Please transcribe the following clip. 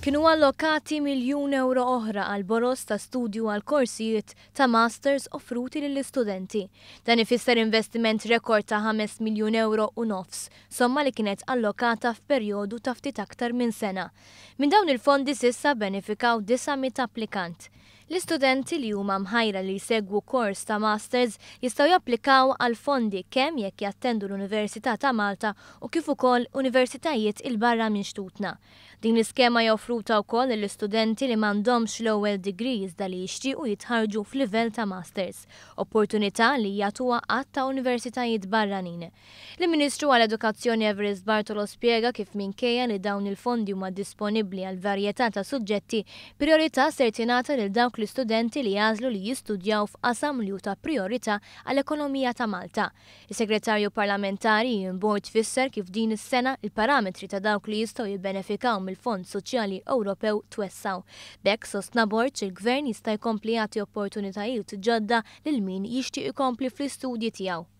Kienu allokati 1 miljun ewro oħra għal boroż ta' studju għal korsijiet ta' masters offruti lill-istudenti. Dan ifisser investiment rekord ta' 5 miljun euro u nofs, somma li kienet allokata f'perjodu ta' ftit aktar minn sena. Minn dawn il-fondi s'issa benefikaw 900 applikant. L-istudenti li huma mħajra li jsegwu kors ta' masters jistgħu japplikaw għal fondi kemm jekk jattendu l-Università ta' Malta u kif ukoll universitajiet 'il barra minn xtutna. Din l-iskema hija offruta wkoll lill-istudenti li m'għandhomx l-ewwel degree iżda li jixtiequ jitħarġu f'livell ta' masters, opportunità li jagħtuha għadd ta' universitajiet barranin. Il-Ministru għall-Edukazzjoni Evarist Bartolo spjega kif minkejja li dawn il-fondi huma disponibbli għal varjetà ta' suġġetti, priorità ser tingħata lil dawk l-istudenti li jagħżlu li jistudjaw f'qasam li hu ta' priorità għall-ekonomija ta' Malta. Is-Segretarju Parlamentari Ian Borg fisser kif din is-sena il-parametri ta' dawk li jistgħu jibbenefikaw mill-Fond Soċjali Ewropew twessgħu. B'hekk, sostna Borg, il-Gvern jista' jkompli jagħti opportunitajiet ġodda lil min jixtieq ikompli fl-istudji tiegħu.